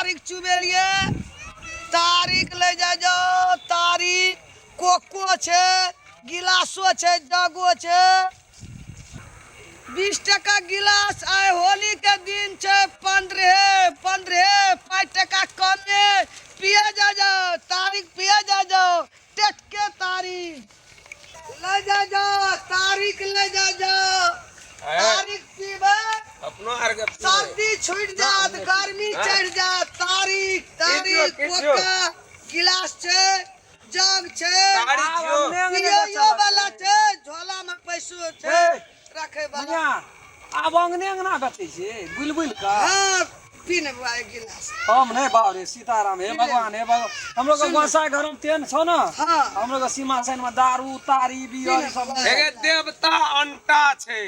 तारीख चुबेलिए तारीख ले जा जाओ तारीख कोको छै गिलासो छै जगो छै 20 टका गिलास आइ होली के दिन छै 15 15 5 टका कमे पिए जा जाओ तारीख पिए जा जाओ टेटके तारीख ले जा जाओ तारीख ले जा जाओ तारीख पीबे अपनो आर के पीबै। सर्दी छूट जात गर्मी चढ़ जात तारीख तारीख किछो, किछो। कोका गिलास छै जग छै तारी आब छियौ। अंगने अंगने पियैयो बेचऽ वाला छै झोला में पैसो छै हे। रखे वाला भैया आब अंगने अंगना बेचै छै बुलि बुलि कऽ हाँ पी ने बुआ एक गिलास हम नहीं बाप रे सीताराम हे भगवान हे भगवान हम लोग के गोसाई घर में तेन छौ ना हाँ। हम लोग के सीमा साइन में दारू तारी बियर ई सब एगे देवता अंटा छै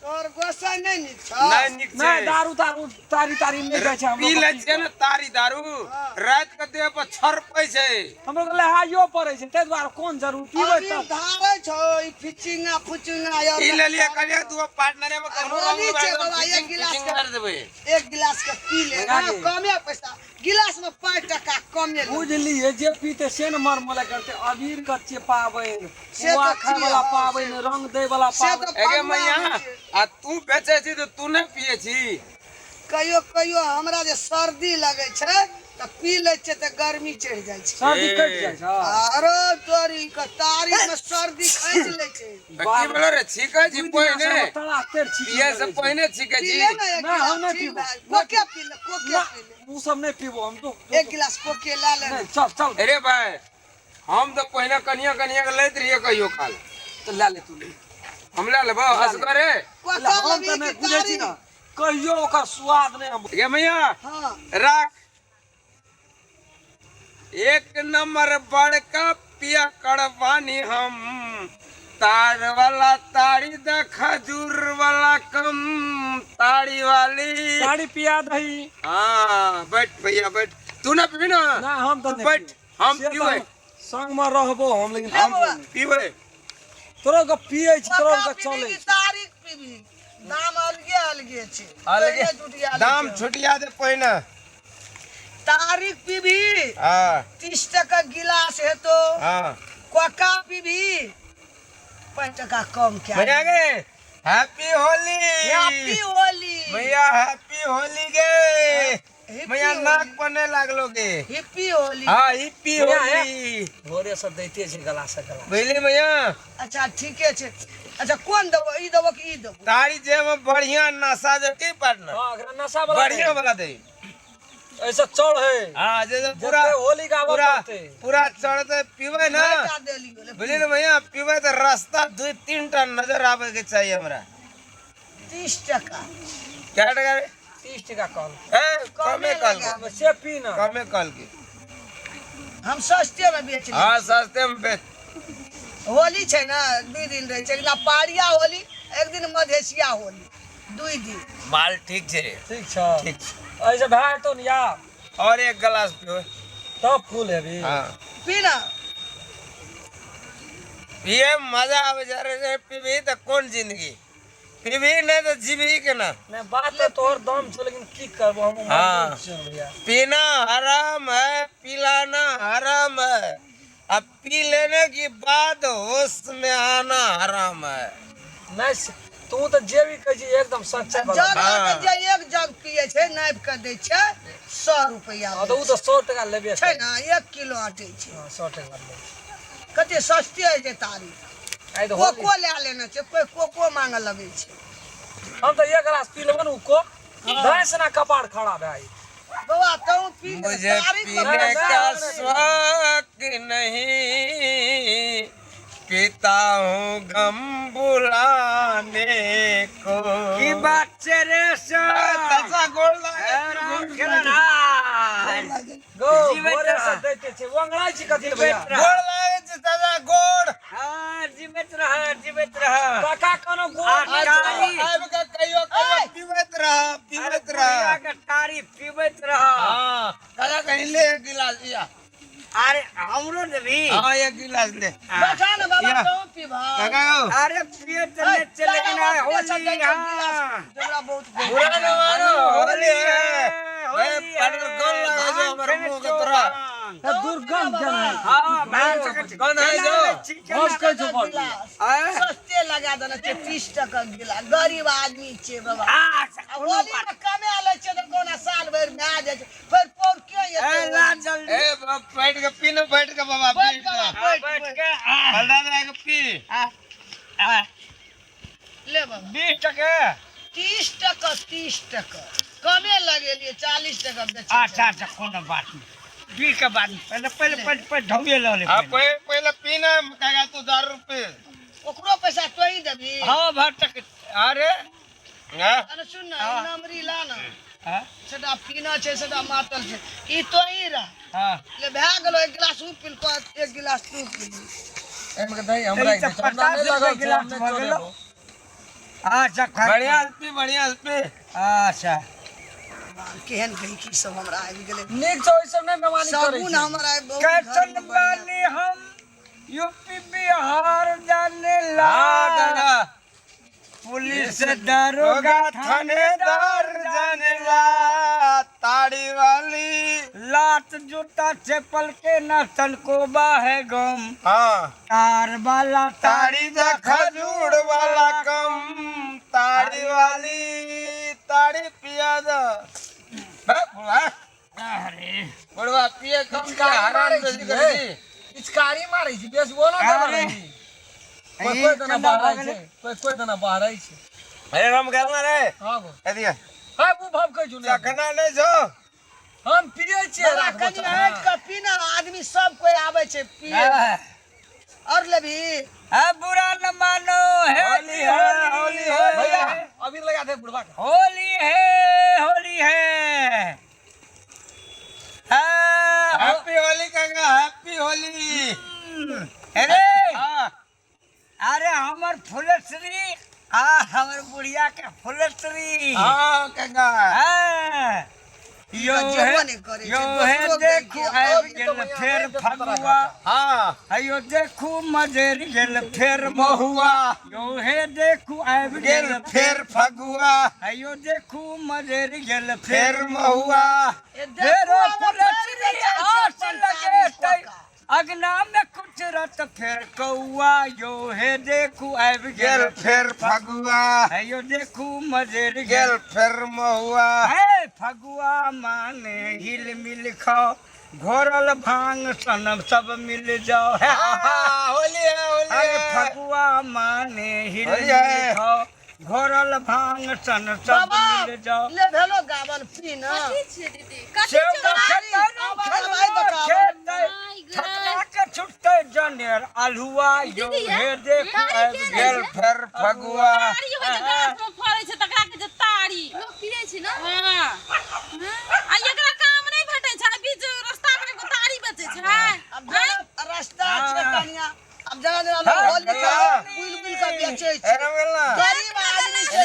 तोर गोसाई नहीं नीक छौ नहि नीक छै नहीं दारू तारू तारी तारी नहीं जाइ छै हम पी लोग लै के छियै ने तारी दारू राति के देह पर छरपै छै हम लोग के लहाइयो पड़ै छै ताहि दुआरे कोन जरूर पीबै अभी तब धारै छौ ई फिचिंगा फुचिंगा यार ई लेलियै कहलियै दू पार्टनरे में कखनो होली रंग छै बाबा, एक गिलास फिचिंग के- मारि देबै एक गिलास के पी ले भैया हाँ, के। कमे पैसा गिलास में 5 टका कमे ले बुझलिए जे पीते से ने मर मले करते अबीर के छियै पाबनि से पुआ तऽ खाय छियै, वाला हँ, पाबनि रंग दै वाला से पाबनि तऽ एगे फगुआ मैया होइ छै। आ तू बेचै छी तऽ तू नहि पियै छी कहियो कहियो हमरा जे सर्दी लगै छै तऽ पी लै छियै तऽ गर्मी चढ़ि जाइ छै सर्दी कटि जाइ छै अरे तोरी के तारीख में सर्दी खींच लै छै तऽ की भेलो रे छीकै छी दू दिना से पहिने हम तड़ा तर छींक पियै से लगै छै। पहिने छीकै पी छी ले ना एक नहि, हम गिलास नहि ठीक पीबो। भए कोके पी ले कोके ना, पी ले उ सब नहि पीबो हम तो एक गिलास कोके ला ले नहीं चल चल अरे भाई हम तऽ पहिने कनिया कनिया के लैत रहियै कहियो काल तऽ लए ले तू ले हम लए लेबो असगरे कोका हम तऽ लेबही नहि कि बुझै छी तारी ने कहियो ओकर स्वाद नहि हम गे मैया हाँ राख एक नंबर बड़का पिया करवानी हम तार वाला ताड़ी द खजूर वाला कम ताड़ी वाली ताड़ी पिया दही हाँ बैठ भैया बैठ तू ना पीबी ना ना हम तऽ नहि बैठ पीबै। हम से तऽ पीबै हम संग मे रहबो हम लेकिन हम हम पीबै तोरो के पियै छी तोरो कोका के पीबी चलै कि छै तारीख पीबी दाम अलगे अलगे छै अलगे पहिने जुटिया लै दाम छै। छुटिया दे पहिने तारीख पीबी हाँ 30 टका गिलास हेतो हाँ कोका पीबी 5 टका कम क्या भैया गे हैप्पी होली हैप्पी होली भैया हैप्पी होली गे हैप्पी भैया होली। नाक पर नहीं लागलो गे हैप्पी होली हाँ हैप्पी भैया, होली भोरे से दैते छै गला से गला बुझली भैया अच्छा ठीके छै अच्छा कोन देबो ई देबो कि ई देबो तारी जे में बढ़िया नशा जो की पार्टनर हाँ एकरा नशा वाला बढ़िया वाला दे ऐसे चढ़ है हाँ जैसे पूरा जते होली गाबऽ पूरा पड़तै। पूरा चढ़ते पीबै ना बेटा देली होले बुझली ने भैया पीबै तऽ रास्ता दू तीन टा नजर आबै के चाहिए हमरा 30 टका क्या टका रे? 30 टका कहल ए कमे कल के से पी ना कमे कल के हम सस्ते में बेच लै हाँ सस्ते में बेच होली छै ने 2 दिन रहै छै एक दिना पारिया होली एक दिन मधेसिया होली 2 दिन माल ठीक छै ठीक छ ठीक छै ऐसे भए जेतौ ने या और एक गिलास पियो तब फूल हेबी हाँ पी ना पिए मजा आबै छै अरे रे पीबही तऽ कोन जिंदगी पीबही नहि तऽ जीबही केना नहीं बात तो तोहर दम छौ लेकिन की करबो हम हाँ। छियौ भैया पीना हराम है पिलाना हराम है अब पी लेने के बाद होश में आना हराम है नहीं तू तो जे भी कहै छी एकदम सच्चा जग बात लऽ के जे एक जग पिए छै नापि के दै छै 100 रुपैआ हाँ तो उ तो 100 टका लेबे छै ने 1 किलो आटे छै हाँ 100 टका लेबे कते सस्ते होइ छै तारी आइ तऽ होली कोको लए लेने छै कोइ कोको मांगे लगै छै हम तऽ एक गिलास पी लेबै ने उ कोक भैंस ना कपार खड़ा भए जाइ बौआ तू पी ले, मुझे तारीख में पीने पैसा का शौक नहीं पीता हूँ गम बुलाने को की बात छै रे सर चाचा गोड़ लागे खेलन हाय गो जीवैत भोरे से रह। दैते छै ओंगराइ छी कथी ले भैया जीवैत रह। गोड़ लागे छै चाचा गोड़ हाँ जीवैत रह जीवैत रह काका कोनो गोड़ आ, नहि तारी। आबि के कहियो कहियो पीबैत रह अरे पीबैत रह बुढ़िया के तारी पीबैत रह हाँ चाचा कहीं ले एक गिलास या अरे हमरो देबी हाँ एक गिलास ले बैठा ने बाबा या। तू पीबा काका गो अरे पिए तऽ नहि छै लेकिन आइ होली हाँ हमरा बहुत बुरा न मानो होली है होली ए, है। पार्टनर भांग। ए, दुर्गंध केना है? हाँ, भांग सकै छी। कौन है केना जो? लै छी, केना हम कहै छौ बड़। गिलास आँय? सस्ते लगा देने छै 30 टका गिलास। गरीब आदमी छै बाबा। अच्छा, आ कोनो होली बात मे कमे लै छै तऽ कोना साल भरि मे आ जाइ छै, फेर पौर के ए, एतै? ला जल्दी। ए बैठ के पी ना, बैठ के बाबा बैठ पी। के बाबा, हाँ, बैठ, बैठ बैठ। के आ, हल्दा दे के पी। आ, आ, ले बाबा। 20 टके। 30 टका, 30 टका कमे लगेलियै, 40 टका बेचै। अच्छा अच्छा, कोनो बात नहीं, 20 के बाद पहले पहले पहले पहले ढौए लऽ ले। हाँ, पहिले। पहले पहले पी ना काका, तू दारू पी। ओकरो पैसा तोही देबही? हाँ, भर तक अरे। हाँ? अरे सुन ना, हाँ। ई नमरी ला ना। हाँ। सेटा पीना छै, सेटा मातल छै, ई तोही रह। हाँ। ले, भए गेलो। एक गिलास ऊ पिलको, एक गिलास तू पीली। एहिमे के दही हमरा ई तऽ हमरा 50 नहि रुपए लागल छै, गिलास हम नहि भऽ गेलौ। चोरेबौ। अच्छा, खा। बढ़िया से पी, बढ़िया से पी। अच्छा। केहन गहिकी सब हमरा आबि गेलै। नीक छौ, ई सब नहि बेमानी करै साबुन छै। हमरा आइ बहुत घरमे कैसन बढ़िया। बानी हम यूपी बिहार जाने ला, हाँ दादा। पुलिस दारोगा रोगा थानेदार थानेदार जानेला, ताड़ी वाली लात जूता चप्पल के न तनको है गम, हाँ, तार वाला ताड़ी दा खजूर वाला कम, ताड़ी वाली ताड़ी पिया दा। बे, बुढ़वा। अरे। बुढ़वा पिए कम के पिचकारी हराम मारै बेसी छी, करै हे। छी। पिचकारी मारै छी, बेचबो ना करऽ अरे। रही। कोई कोई ई तना केना बहराइ भऽ गेलै? छै, कोई कोई तना बहराइ छै। अरे राम गेल ना रे। हाँ गो। एदिया। हाय, उ भाव कहै छु ने। चखना नहीं छौ। हम पियै छियै, बाबा, राखबो कनि तऽ। हटि कऽ पीना, आदमी सब कोइ आबै छै पिए। हाँ। और लेबही? हाँ, बुरा न मानो है। होली है, होली है। भैया, अबीर लगा दे बुढ़वा के। होली है, होली है, हाँ। हैप्पी होली काका, हैप्पी होली। अरे। हाँ। अरे हमर फुलश्री आ हमर बुढ़िया के फुलश्री। हाँ काका। हाँ। यो जेबो हे नहि करै छै, यो हे दोसरो देखू गइके। आबि ई गेल तऽ भैया फेर नहि देखत तोरा फगुआ। हाँ। अयो देखू मजेर गेल फेर महुआ। यो हे देखू आबि गेल गेल फेर फगुआ। अयो देखू मजेर गेल फेर महुआ। ए, फेर देखू आब फेर फुलश्री बेचै छै आस 45 लगे तै टका। अगना में कुचरत फेर कौआ, यो हे देखू आबि गेल गेल फेर फगुआ। अयो देखू मजेर गेल गेल फेर महुआ। हे फगुआ माने हिल मिल खाओ, घोरल भांग सन सब मिल जाओ हे। हाँ, होली है, होली अरे है। फगुआ माने हिल होली मिल है। खाओ, घोरल भांग सन सब बाबा, मिल जाओ। ले भेलो गावल, पी ना। कथी छियै दीदी? कथी सेव छियै? खेतै आब आब देखाब। खेतै आइ गै। ठकरा के छुटतै जनेर अल्हुआ, यो दीदी, हे देखू तारी आबि केना गेल गेल फेर फगुआ। तारी होइ छै, गाछ में फड़ै छै, तकरा कहै छै तारी। लोक पियै छै ने? हाँ। आ एकरा काम नहि भेटै छै, आ बीच रास्ता में एगो तारी बेचै छै। आब जेना रास्ता छै कनिया, आब जेना जेना लोग होली के बुलि बुलि के बेचै ए छै। राम गेल ना। गरीब आदमी छै।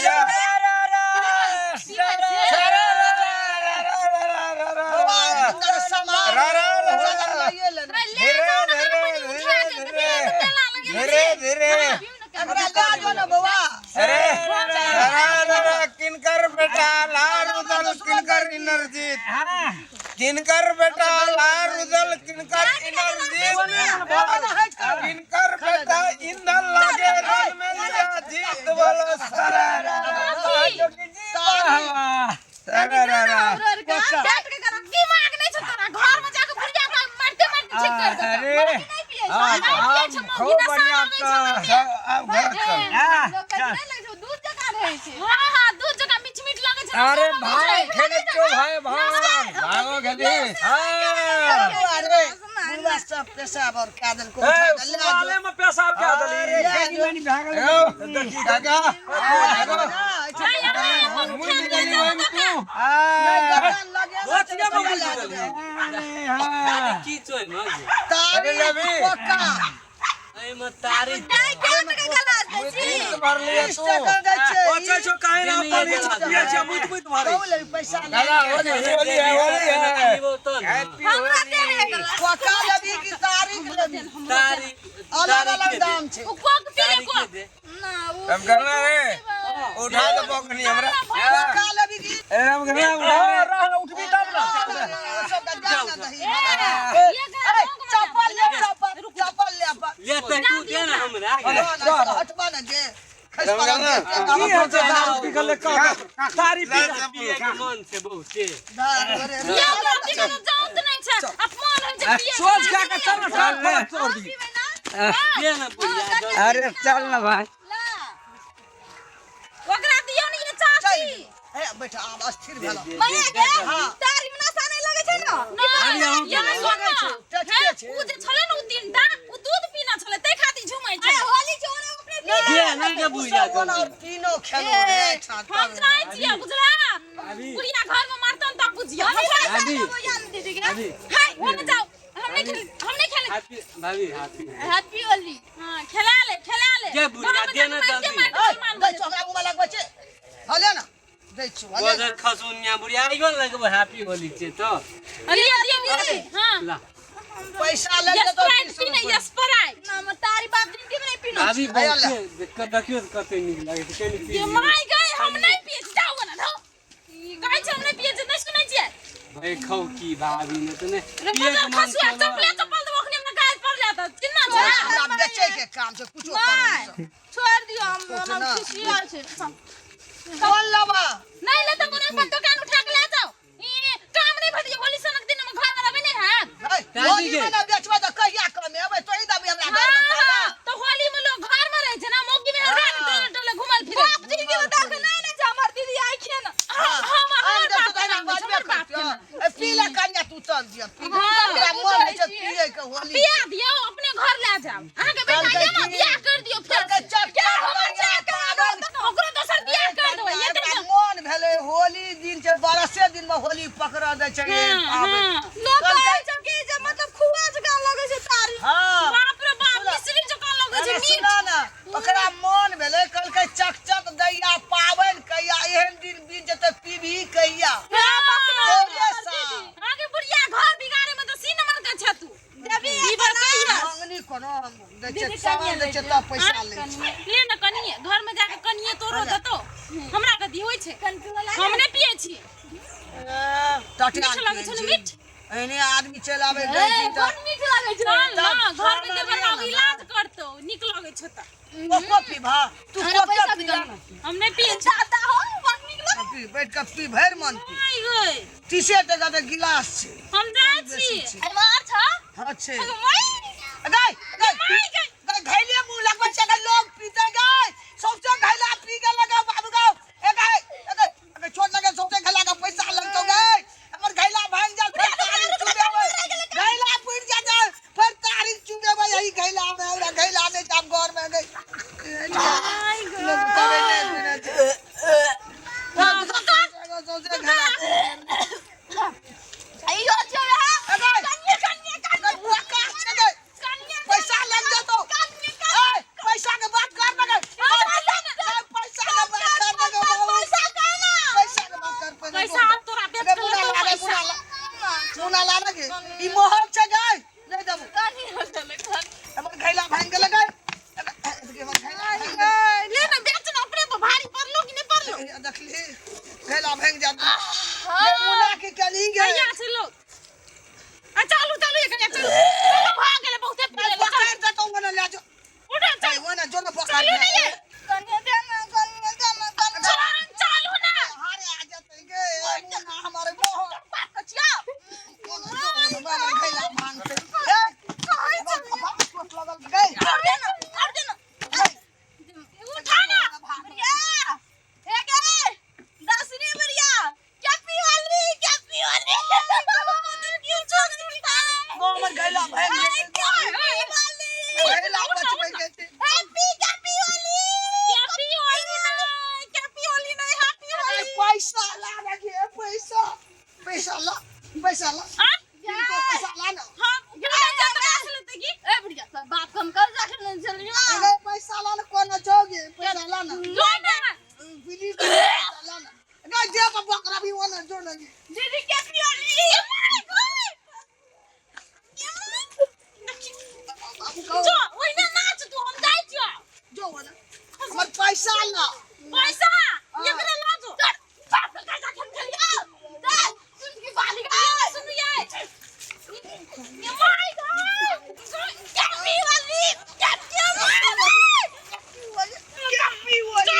बाबा, सुन्दर सामान रा, रा, रा, रा। लइए लेने। ले धीरे, जाओ ना, धीरे, कनी उठा के, धीरे, देखिए, मेला लगेने धीरे, छै। धीरे। हाँ, पियू ने कनी। एकरा लए जो ने बौआ। अरे रा रा, किनकर बेटा लार उदल किनकर इनरजीत, किनकर बेटा लार उदल किनकर इनरजीत, बाबा ने हटि कऽ। किनकर बेटा ईंधन लागे रन में लिया जीत, बोलो सरारा सरारा। हमरो आरके बैठ के गरम दिमाग नहि छौ तोरा, घर में जाके बुढ़िया के मारते मारते ठीक कर देतौ। अरे। मौगी नहि पियै छै, हाँ, नहि पियै छै, खूब मौगी नशा बढ़िया लगै छै ओहिमे। अब घर चल। हाँ, लोक चल। नहि लगै छै, दूध जकाँ रहै छै। हाँ हाँ, दूध जकाँ मीठ मीठ लगै छै। अरे नशा लगै भांग छै। खेने छौ भाई, भांग। भागो खेली। हाँ। अरे बुढ़वा सब पेशाब और कए देलको। ए, उठा कऽ लए जो। सुवाले में पेशाब कए अरे देली। कनी मनी भागल। यो काका। नहि, हमरा अपन उठा के लए जाउ काका। हाँ। लगे रोटिये में बुझि गेली। अरे हाँ। की चोइ मग तारी अरे लबी। कोका। एहिमे तारी नहि, कए टका गलास दै छी? भर लिया तीस तू। टका दै छै। बचै छौ काहे ने, अपन इच्छा पियै छै, मुइत मुइत मारै। कहू लेबी पैसा काका नहि। होली होली है, होली है। पीबो तऽ ने। हैप्पी हमरा होली। दे एक गलास। कोका लेबी कि तारीख लेबी? तारी। अलग अलग दाम छै। ओ कोक पी ले, तारी कोक। के दे। ना, ओ हम करना रे, उठा दे पकनी हमरा। कोका लेबी कि ए राम करना, उठा। हाँ, रह, उठबी तब ना। सबके जान ना दही। ए, ये पड़ल ना? की हेतै दारू पी के ले कह तारी पी के पिए के मन छै बहुते। ये ओकरा पी के जाउत नहि छै, अपमान होइ छै पिए। सोच खा के चल ना, ठाक फड़क तोड़ दी। पिए ना बुढ़िया जल्दी। अरे चल ना भाई। ओकरा दियौ ने ये चाची। हे बैठ, आब अस्थिर भेल। मैया गे, तारी में नशा नहि लगै छै ने? नहि, ये सुन ना। टचके छै। उ जे छलै ने उ तीनटा, उ दूध पीना छलै, ताहि खातिर झुमै छै। होली छै, ओना अपने पिए ना के बुढ़िया जल्दी। पीनो खेलो रे हम जाइ छियै, बुझला? बुढ़िया घर में मारतन तब बुझियो। भाभी। दीदी के भाभी। हाय, ओने जाओ। हम नहीं खेल, हम नहीं खेले। हैप्पी भाभी, हैप्पी। हैप्पी होली। हां, खेला ले, खेला ले। के बुढ़िया, घर में दे ना जाके जल्दी। मार के मार दै छौ, हमरा मुँहमे लगबै छै। हले ना, दै छौ, हले। गोदर खसुनिया बुढ़िया आइयो लगबै हैप्पी होली छै तऽ। लियो लियो दीदी। हां, ला। पैसा ले ये जेतौ स्प्राइट 30 पीने, रुपैआ। ये स्प्राइट ना हम तारी बाप दिन के नहीं पीनो। भाभी आया ले। बहुते देखियौ तऽ कते नीक लागै छै, कनि पी ये लियौ। My गए, हम नहीं पिए, जाओ ना धो। ई कहै छै हम नहीं पिए छै, नहीं सुनै छियै। भाई खाउ की भाभी ने तऽ नहि रे पिए के मजर मन खसुआ छै। चपले चपल देबो अखनी हमरा गाय पर जाता चिन्ना छै। हमरा बेचै के काम छै, कुछो करू। छोड़ दियो, हम ना। खुशी आल छै। कोन लेबा? नहीं ले तो कोनो अपन दुकान उठा के ले जाओ। ई काम नहीं भेटियो, होली सनक दिन में घर में रहबे नहीं हैत। है, दादी होली के। में ना बेचबै तऽ कहिया कमेबै? तोही देबही हमरा घर में खाना? तो होली में लोग घर में रहे छै ना, मौगी में हरा टोले टोले घुमल फिरे। बाप जी के बता के नहीं नहीं छै, हमर दीदी आई खे ना। हम आनि हमर देतौ बाप तऽ के एना नाम छै, बाजबे हमर बाप के करतौ। नाम। ए, पी ले कनिया, तू चल दिया पी। हाँ, हमरा मन होइ छै पियै के होली। बियाह दियौ, अपने घर ले जाओ। अहाँ के बेटा कहलकै ये ना कि- बियाह कर दियौ फेर। कहलकै चल, क्या हमर जा के ओकरो दोसर बियाह कर देबै ये एकरा तऽ। मन भेलै होली दिन छै, बरसे दिन में होली पकड़ दै छै रे पाबनि। लोक कहलकै- कहै छै कि जे मतलब खुआ जकाँ लगै छै तारी। हाँ। बाप रे बाप, सुना। मिश्री जकाँ लगै छै अरे मीठ। सुना ना, ओकरा मन भेलै, कहलकै चकचक दैया पाबनि कहिया, एहन दिन बीत जेतै पीबही कहिया? तोरे साल। अहाँके बुढ़िया घर बिगाड़े में तऽ सी नंबर के छै तू। देवी ई बार कहिया मंगनी कोनो हम दै छै, सामान दै छै तब पैसा लै छै। ले ना कनिए, घर में जाके कनिए तोरो देतो। हमरा कथी होइ छै, हम नहि पियै छी। टटिया मीठ लगै छै ने मीठ? एहने आदमी चलि आबै दै छी तऽ मीठ लगै छै। चल ना, घर में देबर बाबू इलाज करतौ, नीक लगै छै तऽ। कोको पीबा तू, कोको पीबा। हम नहि पियै छी। दादा हो, बड़ नीक लगै। पी, बैठ कऽ पी, भरि मन पी। माय गै। 30 टका तऽ गिलास छै। हम जाइ छी। मार छ। हाँ छै। माय। गै गै। माय गै। गै, घैले मुँह लगबै छै गै, लोग पीते गै, सौंसे घैला पी गेल गै बाबू गौ। ए गै, ए गै, ए गै, छोड़ लगे, सौंसे घैला के पैसा लगतौ गै। हमर घैला भांगि जात, फेर तारीख चुबेबै। घैला फुटि जात, फेर तारीख चुबेबै एही घैला मे। हमरा घैला नहि छै आब घर मे गै। लोग कबै नहि पीने छै। सौंसे घैला पी गेल। इहो छै वएह। ए गै, कनिए कनिए गै, बकवास छै गै। पैसा लग जेतौ। ए, पैसा के बात कर ना गै। ए, पैसा के बात कर ना गै बाबू। पैसा कहना। पैसा के बात कर पहिले। पैसा आब तोरा बेच अरे के मुना लेतौ ला रे, पैसा। मुना ला। मुना ला ना गे। ई मोहर छै गै, नहि देबौ। हमर घैला भांगि गेलै गै। हमर घैला भांगि गेलै। ले ना, बेच ना, अपने पर भारी पड़लो कि नहि पड़लो? ए, देखली, घैला भांगि जात। गे मुना के कली गे। कहिया छै लोग? आ चालू चालू, ये कहिया चलू चलू, भऽ गेलै बहुते पी लेलै, चलू। पकड़ देतौ ओने लए जो। उठो, ए, चलू। ओने जो ने पकड़। चालू नहीं है। छोड़न, चालू ना। हारे आ जेतै गे मुना हमारे मोहर। हमर घैला भांगतै। ए, हमर चोट लगल गै। छोड़ दे ना, छोड़ दे ना। उठा ना। हे गे, दसनी बुढ़िया, कैपी वाली, कैपी वाली। हमर घैला भांगि गेलै। घैला बचबै के छै। हैप्पी कैपी होली, हैप्पी होली नहीं, कैपी होली नहीं, हैप्पी अरे होली। पैसा ला ना गे, पैसा, पैसा ला, पैसा ला। हाँ? इनको पैसा ला ना। हाँ, बुढ़िया जा तो कहाँ से लेते की? ए बुढ़िया, सब बाप कम कर जाके नहीं चलियो। अरे पैसा ला ना, कोना जाओगे? पैसा ला ना। जो ना। प्लीज पैसा ला ना गे, जे बाबा करा भी ओना जो ना गे। दीदी कैपी होली। बाबू कहो। जो ओहिना नाच तू, हम जाइ छियो। जो ओना हमर पैसा ला। पैसा एकरे लऽ जो। बाप के कर्जा खेल खेलियो। दे सुन की बाली गे, सुन ये। ये my God, कैपी वाली, कैपी वाली, कैपी होली।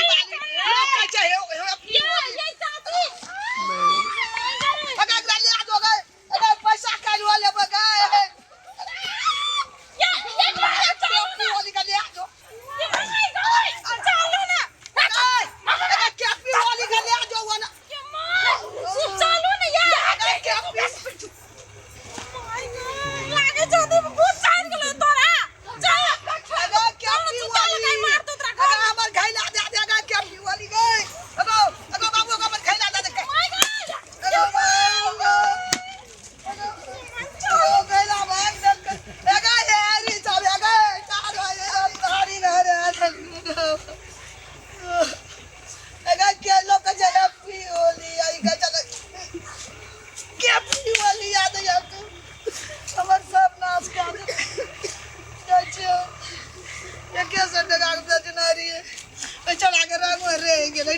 एके सौ टका के बेचने रहिए। एहि छौड़ा के रंग रहि गेलै।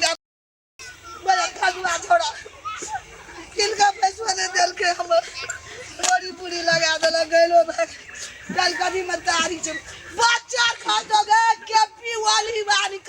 बड़ा फगुआ छौड़ा, किनका पैसो नहि देलकै। हमर बड़ी पूरी लगा देलक। गैलो भाग। काल्हि कथी में तारी छै? बच्चा खा दो गे। केपी वाली बानी।